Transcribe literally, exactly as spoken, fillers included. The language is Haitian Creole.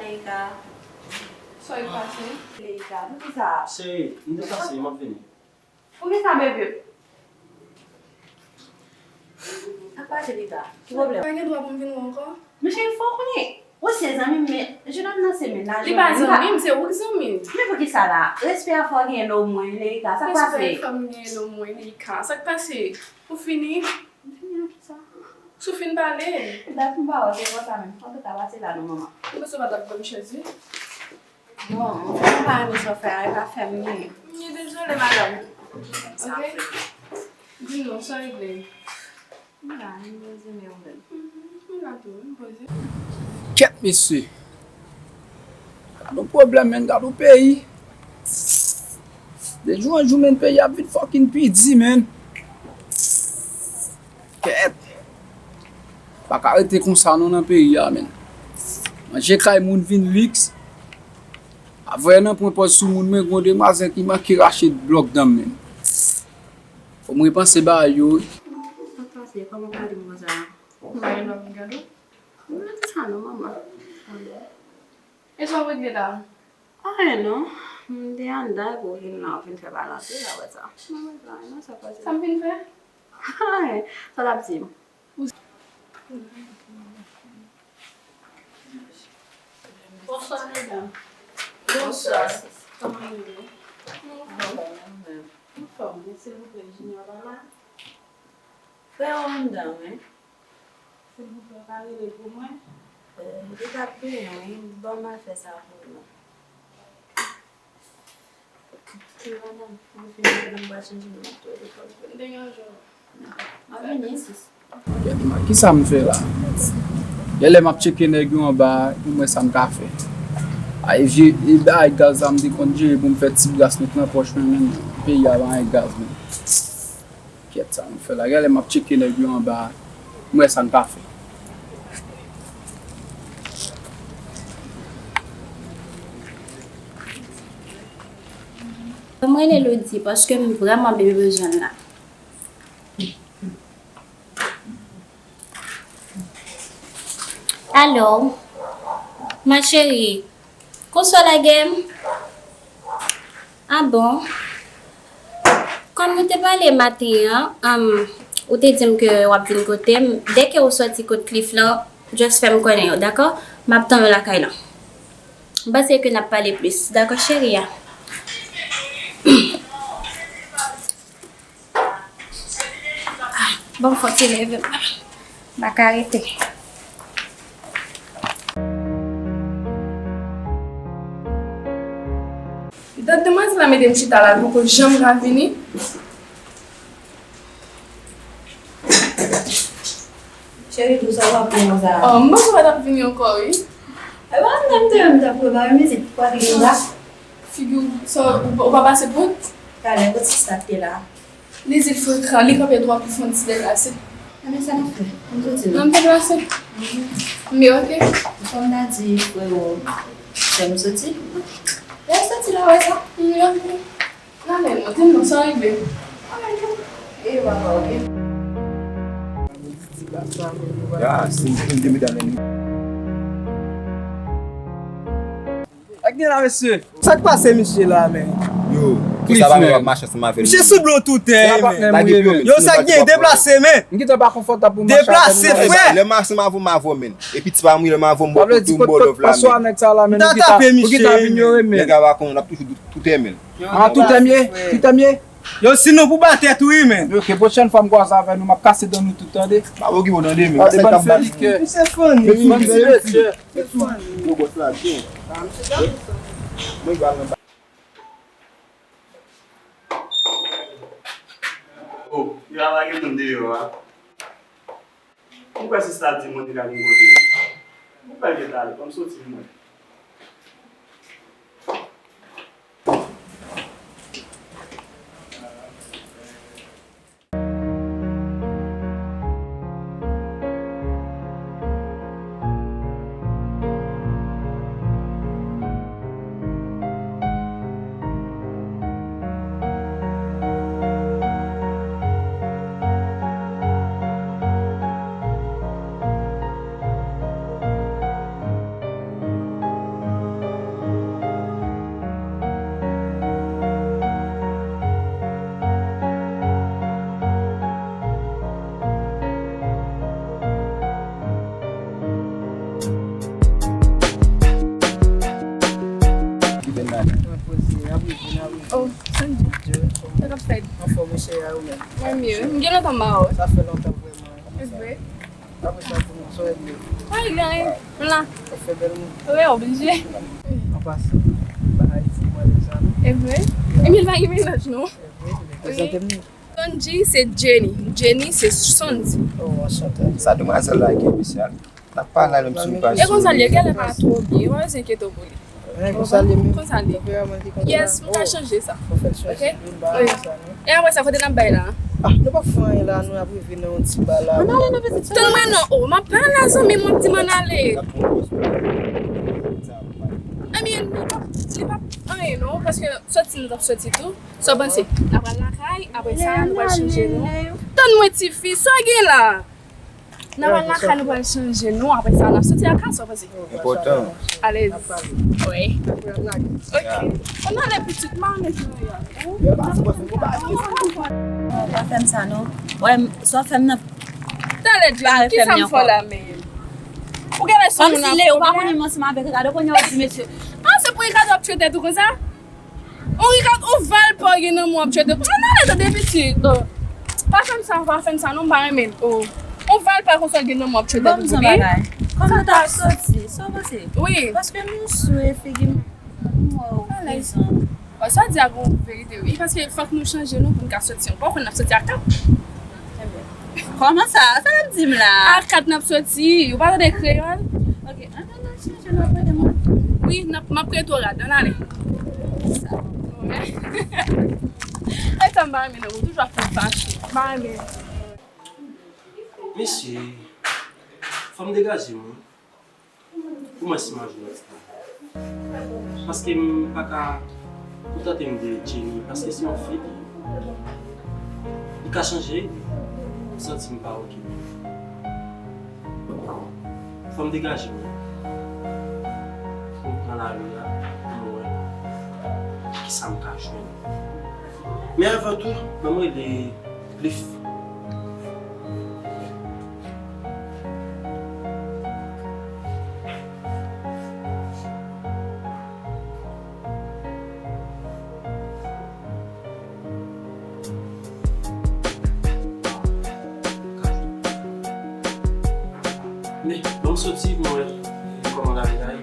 Leïka. Sa w pase? Leïka, poukisa? Cheri, m deplase, m ap vini. Poukisa, bebe? Sa k pase, Leïka? Ki pwoblèm? Pa gen dwa pou m vin wè w ankò? Men cheri, fò w konnen. Ou se zanmi m, men jenòm nan se mennaj mwen. Li pa zanmi m, se ou k zanmi m. Men poukisa la? Respè a fò w genyen lè w mwen, Leïka. Sa k pase? Respè fò m genyen lè w mwen, Leïka. Sa k pase? Ou fini? M fini ak kisa? Si w fin pale. Dat m pa wè w, se konsa menm. Antouka, pase la non, manman. Ou bezwen pa t ap ban m chèz, wi. Non, mwen pa renmen sa w fè a, e pa fè m li. M ye dezole, madanm. Ok. Di non, sa regle. M la, m poze men ou menm. Mhm, m la tou, m poze. Kèt, mesye. Gad yon pwoblèm, menn, gad yon peyi. De jou an jou, menn, peyi ap vin fucking pi di, menn. Kèt. Pa ka rete konsa non nan peyi a, menn. Manje kay moun vin liks. Avè nan pran pòz sou moun, men gon demwazèl ki manke rache blòk dan m, menn. Fò m repanse bagay yo, wi. Sa k pase? Kòman w ka di m konsa? Mwen menm ap gade w. Mwen di sa non, manman. E sa w regle la? Anyen non. M te anndan epi w vin la, w vin fè pale anpil apre sa. Mwen menm pa anyen non, sa k pase? Sa m vin fè? Anyen. Sa w t ap di m? Bonswa, medam. Bonswa. Kòman nou ye? Nou anfòm, nou menm. Anfòm, men silvouplè, Junior pa la? Frè w anndan, wi. Silvouplè, pa rele pou mwen. Eh, li t ap genyen, wi. Ban m al fè sa pou nou. Ok, madanm, mwen fini, m pral chanje, m ap tou telefòn pou nou. Deganje w. M ap vini, sis. Gade, kisa m fè la? Genlè m ap tcheke nèg yo anba pou m wè sa m ka fè. Ay, vye, e bay gaz la m te konn jere pou m fè ti bras met nan pòch mwen, men peyi a pa gen gaz, men. Kèt, sa m fè la. Genlè m ap tcheke nèg yo anba. M wè sa n ka fè. Ban m rele Lodi paske m vrèman byen bezwen l la. Alo, ma chérie, Konswa lage m? Ah bon? Kòm nou te pale maten an, um, ou te di m ke w ap vin kote m. Dèke ou sòti kot Cliff lan, just fè m konnen, dakò? M ap tann ou lakay lan. M panse ke n ap pale plis. Dakò, cheri a? Ah, bon, fò ti leve m. M pa ka rete. Dat demwazèl la mete m chita la, l poko janm ka vini. Cheri, pou sa w ap pran konsa? Oh, m panse w pa t ap vini ankò, wi. E pa m menm te, m t ap prepare mizik pou Patrick Rosa. Figi w, sa, ou, ou pa pase pran? Talè, kot sista k te la? Li di l frekran, li kanpe twò pi fon, li deplase. Ebyen, sa n ap fè? Ann soti non. Ann deplase. Men ok. Kòm ta di frè w fè m soti. Lè l soti la, w wè sa? Men ok. N ale non, di m non, sa regle. E papa, ok. Ya, si m te met alen. Sa k gen la, mesye? Sa k pase misye la, men? Yo, Cliff, sa pa men w ap mache ansanm avè l. Misye sou dlo toutè, men. Yo, sa k gen? Deplase, men. M gentan pa konfòtab pou m mache avè l. Deplase, frè. Lè m mache ansanm avè w, m avè w, men. Epi ti pa m wi, lè m avè w, m ba w tout m ba w love la, men. M ta tape misye, men. Nèg la pa konn, n ap toujou toutè, men. Ah, toutè m ye, toutè m ye. Yo, sinon pou batè tou wi, men. Ok, pwochèn fwa m kwaze avè nou, m ap kase dan nou tout, tande. Pa okipe w, tande, men. Tande, bann felikè. Misye funny. Bann felikè. Yo, bòs la, byen. Mwen, ba nan ba. Oh, yo, a lage moun deyò a. Ou kwè sista di mwen te ka vin kote m? Ou kwè l gentan ale, ban m soti m wè. Oh, Sandy. Sa k ap fèt? Anfòm, monchè, a ou menm? Mwen byen, wi. M gen lontan m pa wè w. Sa fè lontan vrèman. E vre? Apre sa, pou nou, sa w ap di? Pa gen anyen. M la. W ap fè bèl moun. Wi, oblije. An pasan, pa Ayiti, mwen, deja, non? E vre? Emil pa gen mennaj, non? E vre, men prezante m li. Sandy se Jenny. Jenny se Sandy. Oh, anchante. Sa demwazèl la gen, mesye a. N ap pale a menm si m pa. E konsa l ye, genlè pa twò byen. Ou pa bezwen enkyete w pou li. Konsa l ye menm. Konsa l ye. Yes, m ka chanje sa. Ok? Wi. E apre sa, kote n ap bay la? Ah, nou p ap fè anyen la, nou ap rive nan yon ti ba la. Ann ale non, pitit. Tann mwen non, oh, m ap pale a zanmi m, w ap di m ann ale. Ebyen, li p ap, li p ap anyen non, paske sòti nou t ap sòti tou. Sa w panse? N a pral lakay, apre sa, nou pral chanje non. Tann mwen, tifi, sa w gen la? N a pral lakay, nou pral chanje non, apre sa, n ap soti lakay, sa w panse? Enpòtan. Alèz. Wi. Ok. Ann ale, pitit, m pa renmen jan w ye a. Pa fè m sa non. Wè, sa w fè m nan. Talè, Jenny, kisa m fè w la menm? Ou genlè sou moun nan. Kòmsi lè ou pa konnen m ansanm avèk Ricardo, kounye a w di mesye. Ah, se pou Ricardo ap tchwe tèt ou konsa? On Ricardo, on Valpa gen nan men w ap tchwe tèt ou. Ann ale, tande pitit. Pa fè m sa, pa fè m sa non, m pa renmen l. Oh. On Valpa konsa gen nan men w ap tchwe tèt ou pou li. Kòman w t ap soti? Sa w panse? Wi. Paske nou sou e figi m. M wè w prezan. Bon, sa di a gon verite, wi, paske fòk nou chanje non pou n ka soti ankò, konn n ap soti a kat. Kòman sa? Sa w ap di m la? A kat n ap soti, ou pa tande kreyòl? Ok, ann, ann, ann chanje, n ap rete mwen. Wi, n ap, m ap rete w rad, ann ale. Sa. Ay, sa m pa renmen nan ou, toujou ap fè m fache. M pa renmen. Mesye, fò m degaje m, wi. Pou mwen, si m ap jwe lòt sa. Paske m pa ka kontante m de Jenny, paske se yon fi li ye. Li ka chanje, m santi m pa oke. Fò m degaje m. Pou m pran lari a, pou m wè kisa m ka jwenn. Men avan tou, ban m rele Cliff. Men, ban m soti pou m wè kòman lari la ye.